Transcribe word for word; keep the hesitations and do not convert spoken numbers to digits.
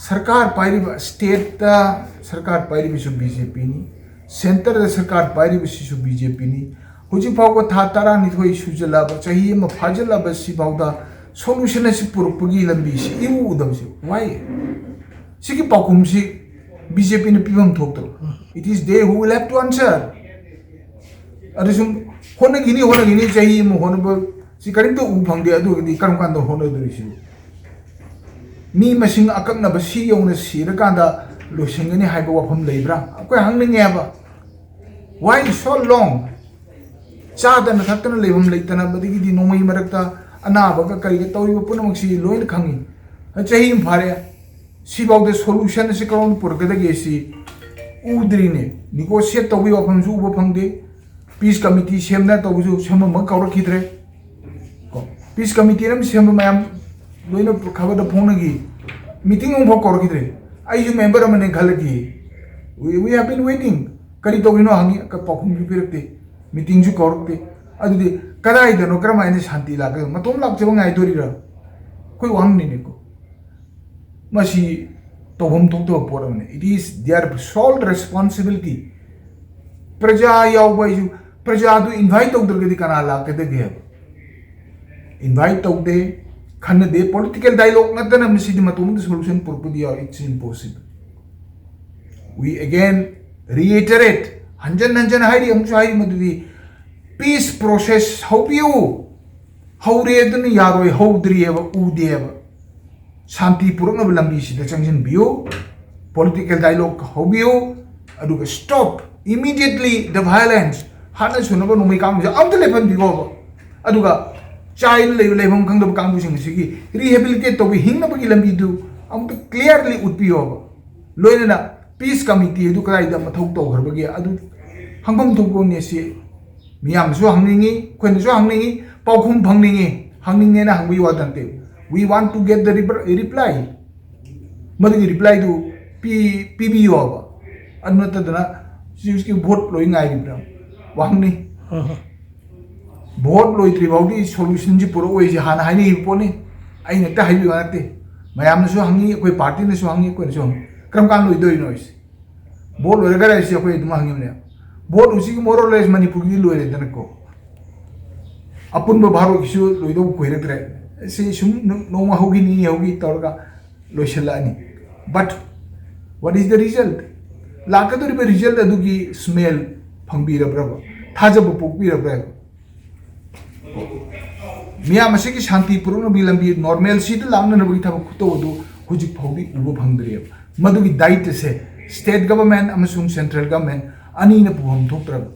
ꯁꯔꯀꯥꯔ ꯄꯥꯏꯔꯤꯕ, ꯁ꯭ꯇꯦꯠꯇ ꯁꯔꯀꯥꯔ ꯄꯥꯏꯔꯤꯕꯁꯨ ꯕꯤ ꯖꯦ ꯄꯤꯅꯤ, ꯁꯦꯟꯇꯔꯗ ꯁꯔꯀꯥꯔ ꯄꯥꯏꯔꯤꯕꯁꯤꯁꯨ ꯕꯤ ꯖꯦ ꯄꯤꯅꯤ꯫ ꯍꯧꯖꯤꯛ ꯐꯥꯎꯕ ꯊꯥ ꯇꯔꯥꯅꯤꯊꯣꯏ ꯁꯨꯖꯜꯂꯛꯑꯕ, ꯆꯍꯤ ꯑꯃ ꯐꯥꯖꯜꯂꯛꯑꯕ ꯁꯤꯐꯥꯎꯗ solution ꯑꯁꯤ ꯄꯨꯔꯛꯄꯒꯤ ꯂꯝꯕꯤꯁꯤ ꯏꯎ ꯎꯗꯕꯁꯤ why? ꯁꯤꯒꯤ ꯄꯥꯎꯈꯨꯝꯁꯤ ꯕꯤ ꯖꯦ ꯄꯤꯅ ꯄꯤꯐꯝ ꯊꯣꯛꯇ꯭ꯔꯣ? It is they who will have to answer. ꯑꯗꯨ ꯁꯨꯝ ꯍꯣꯠꯅꯈꯤꯅꯤ, ꯍꯣꯠꯅꯈꯤꯅꯤ, ꯆꯍꯤ ꯑꯃ ꯍꯣꯠꯅꯕ ꯁꯤ ꯀꯔꯤꯝꯇ ꯎ ꯐꯪꯗꯦ꯫ ꯑꯗꯨꯒꯗꯤ ꯀꯔꯝ ꯀꯥꯟꯗ ꯍꯣꯠꯅꯗꯣꯔꯤꯁꯤꯕꯨ? ꯃꯤ ꯃꯁꯤꯡ ꯑꯀꯛꯅꯕ ꯁꯤ ꯌꯧꯅ ꯁꯤꯔꯀꯥꯟꯗ ꯂꯣꯏꯁꯤꯟꯒꯅꯤ ꯍꯥꯏꯕ ꯋꯥꯐꯝ ꯂꯩꯕ꯭ꯔꯥ? ꯑꯩꯈꯣꯏ ꯍꯪꯅꯤꯡꯉꯦ ꯍꯥꯏꯕ꯫ Why so long? ꯆꯥꯗꯅ ꯊꯛꯇꯅ ꯂꯩꯐꯝ ꯂꯩꯇꯅ, ꯑꯗꯒꯤꯗꯤ ꯅꯣꯡꯃꯩ ꯃꯔꯛꯇ ꯑꯅꯥꯕꯒ ꯀꯔꯤꯒ ꯇꯧꯔꯤꯕ ꯄꯨꯝꯅꯃꯛꯁꯤ ꯂꯣꯏꯅ ꯈꯪꯉꯤ꯫ ꯆꯍꯤ ꯑꯃ ꯐꯥꯔꯦ, ꯁꯤꯐꯥꯎꯗ solution ꯑꯁꯤ ꯀꯔꯣꯝꯗ ꯄꯨꯔꯛꯀꯗꯒꯦ ꯁꯤ ꯎꯗ꯭ꯔꯤꯅꯦ꯫ Negotiate ꯇꯧꯕꯒꯤ ꯋꯥꯐꯝꯁꯨ ꯎꯕ ꯐꯪꯗꯦ꯫ Peace committee ꯁꯦꯝꯗꯅ ꯇꯧꯕꯁꯨ ꯁꯦꯝꯃꯝꯃꯒ ꯀꯧꯔꯛꯈꯤꯗ꯭ꯔꯦ꯫ ꯀꯣ, peace committee ꯑꯃ ꯁꯦꯝꯕ ꯃꯌꯥꯝ ꯂꯣꯏꯅ ꯈꯕꯔꯗ ꯐꯣꯡꯅꯈꯤ, meeting ꯑꯃꯐꯥꯎ ꯀꯧꯔꯛꯈꯤꯗ꯭ꯔꯦ꯫ ꯑꯩꯁꯨ member ꯑꯃꯅꯦ ꯈꯜꯂꯛꯈꯤ꯫ We, we have been waiting. ꯀꯔꯤ ꯇꯧꯔꯤꯅꯣ ꯍꯪꯉꯤ, ꯄꯥꯎꯈꯨꯝꯁꯨ ꯄꯤꯔꯛꯇꯦ, meetingꯁꯨ ꯀꯧꯔꯛꯇꯦ꯫ ꯑꯗꯨꯗꯤ ꯀꯗꯥꯏꯗꯅꯣ, ꯀꯔꯝꯍꯥꯏꯅ ꯁꯥꯟꯇꯤ ꯂꯥꯛꯀꯗꯣꯏꯅꯣ? ꯃꯇꯣꯝ ꯂꯥꯛꯆꯕ ꯉꯥꯏꯗꯣꯔꯤꯔꯥ? ꯑꯩꯈꯣꯏ ꯋꯥꯍꯪꯅꯤꯅꯦꯀꯣ꯫ ꯃꯁꯤ ꯇꯧꯐꯝ ꯊꯣꯛꯇꯕ ꯄꯣꯠ ꯑꯃꯅꯤ꯫ It is their sole responsibility. ꯄ꯭ꯔꯖꯥ ꯌꯥꯎꯕ ꯍꯥꯏꯁꯨ, ꯄ꯭ꯔꯖꯥꯗꯨ invite ꯇꯧꯗ꯭ꯔꯒꯗꯤ ꯀꯅꯥ ꯂꯥꯛꯀꯗꯒꯦ ꯍꯥꯏꯕ? Invite ꯇꯧꯗꯦ, ꯈꯟꯅꯗꯦ, political dialogue ꯅꯠꯇꯅ ꯃꯁꯤꯗꯤ ꯃꯇꯣꯝꯇ solution ꯄꯨꯔꯛꯄꯗꯤ ꯌꯥꯎ, it's impossible. We again reiterate, ꯍꯟꯖꯟ ꯍꯟꯖꯟ ꯍꯥꯏꯔꯤ, ꯑꯃꯨꯛꯁꯨ ꯍꯥꯏꯔꯤ ꯃꯗꯨꯗꯤ, peace process ꯍꯧꯕꯤꯌꯨ꯫ ꯍꯧꯔꯦ ꯑꯗꯨꯅ ꯌꯥꯔꯣꯏ, ꯍꯧꯗ꯭ꯔꯤꯑꯕ, ꯎꯗꯦꯕ꯫ ꯁꯥꯟꯇꯤ ꯄꯨꯔꯛꯅꯕ ꯂꯝꯕꯤꯁꯤꯗ ꯆꯪꯁꯤꯟꯕꯤꯌꯨ, political dialogue ꯍꯧꯕꯤꯌꯨ, ꯑꯗꯨꯒ stop immediately the violence, ꯍꯥꯠꯅ ꯁꯨꯅꯕ ꯅꯣꯡꯃꯩ ꯀꯥꯞꯅꯕꯁꯦ ꯑꯝꯇ ꯂꯦꯞꯍꯟꯕꯤꯈꯣꯕ꯫ ꯑꯗꯨꯒ ꯆꯥꯏꯅ ꯂꯩꯕ ꯂꯩꯐꯝ ꯈꯪꯗꯕ ꯀꯥꯡꯕꯨꯁꯤꯡ ꯑꯁꯤꯒꯤ rehabilitate ꯇꯧꯕ, ꯍꯤꯡꯅꯕꯒꯤ ꯂꯝꯕꯤꯗꯨ ꯑꯃꯨꯛꯇ clearly ꯎꯠꯄꯤꯌꯣꯕ꯫ ꯂꯣꯏꯅꯅ peace committee ꯑꯗꯨ ꯀꯗꯥꯏꯗ ꯃꯊꯧ ꯇꯧꯈ꯭ꯔꯕꯒꯦ, ꯑꯗꯨ ꯍꯪꯐꯝ ꯊꯣꯛꯄꯅꯦ꯫ ꯁꯤ ꯃꯤꯌꯥꯝꯅꯁꯨ ꯍꯪꯅꯤꯡꯉꯤ, ꯑꯩꯈꯣꯏꯅꯁꯨ ꯍꯪꯅꯤꯡꯉꯤ, ꯄꯥꯎꯈꯨꯝ ꯐꯪꯅꯤꯡꯉꯤ, ꯍꯪꯅꯤꯡꯉꯦꯅ ꯍꯪꯕꯒꯤ ꯋꯥ ꯅꯠꯇꯦ꯫ We want to get the reply. ꯃꯗꯨꯒꯤ replyꯗꯨ ꯄꯤ-, ꯄꯤꯕꯤꯌꯣꯕ꯫ ꯑꯗꯨ ꯅꯠꯇꯗꯅ ꯍꯧꯖꯤꯛ ꯍꯧꯖꯤꯛꯀꯤ vote ꯂꯣꯏ ꯉꯥꯏꯔꯤꯕ꯭ꯔꯥ? ꯋꯥꯍꯪꯅꯤ꯫ Vote ꯂꯣꯏꯗ꯭ꯔꯤ ꯐꯥꯎꯗꯤ solutionꯁꯤ ꯄꯨꯔꯛꯑꯣꯏꯁꯤ ꯍꯥꯟꯅ ꯍꯥꯏꯅꯈꯤꯕ ꯄꯣꯠꯅꯤ꯫ ꯑꯩꯅ ꯍꯦꯛꯇ ꯍꯥꯏꯕꯤꯕ ꯅꯠꯇꯦ꯫ ꯃꯌꯥꯝꯅꯁꯨ ꯍꯪꯉꯤ, ꯑꯩꯈꯣꯏ ꯄꯥꯔꯇꯤꯅꯁꯨ ꯍꯪꯉꯤ, ꯑꯩꯈꯣꯏꯅꯁꯨ ꯍꯪꯉꯤ, "ꯀꯔꯝ ꯀꯥꯟꯗ ꯂꯣꯏꯗꯣꯏꯅꯣ?" ꯑꯩꯁꯦ ꯕꯣꯠ ꯂꯣꯏꯔꯒ ꯑꯩꯁꯦ ꯑꯩꯈꯣꯏ ꯑꯗꯨꯝ ꯍꯪꯉꯤꯕꯅꯦ꯫ ꯕꯣꯠ ꯍꯧꯖꯤꯛꯀꯤ more or less ꯃꯅꯤꯄꯨꯔꯒꯤꯗꯤ ꯂꯣꯏꯔꯦꯗꯅꯀꯣ꯫ ꯑꯄꯨꯟꯕ ꯚꯥꯔꯠꯀꯤꯁꯨ ꯂꯣꯏꯗꯧꯕ ꯀꯨꯏꯔꯛꯇ꯭ꯔꯦ꯫ ꯁꯤ ꯁꯨꯝ ꯅꯣ-, ꯅꯣꯡꯃ ꯍꯧꯈꯤ, ꯅꯤꯅꯤ ꯍꯧꯈꯤ ꯇꯧꯔꯒ ꯂꯣꯏꯁꯤꯜꯂꯛꯑꯅꯤ꯫ But what is the result? ꯂꯥꯛꯀꯗꯧꯔꯤꯕ result ꯑꯗꯨꯒꯤ smell ꯐꯪꯕꯤꯔꯕ꯭ꯔꯕ? ꯊꯥꯖꯕ ꯄꯣꯛꯄꯤꯔꯕ꯭ꯔꯕ? ꯃꯤꯌꯥꯝ ꯑꯁꯤꯒꯤ ꯁꯥꯟꯇꯤ ꯄꯨꯔꯛꯅꯕꯒꯤ ꯂꯝꯕꯤ normalcyꯗ ꯂꯥꯛꯅꯅꯕꯒꯤ ꯊꯕꯛ ꯈꯨꯇꯧ ꯑꯗꯨ ꯍꯧꯖꯤꯛ ꯐꯥꯎꯗꯤ ꯎꯕ ꯐꯪꯗ꯭ꯔꯤꯑꯕ꯫ ꯃꯗꯨꯒꯤ ꯗꯥꯏꯇ ꯑꯁꯦ state government ꯑꯃꯁꯨꯡ central government ꯑꯅꯤꯅ ꯄꯨꯐꯝ ꯊꯣꯛꯇ꯭ꯔꯕ꯫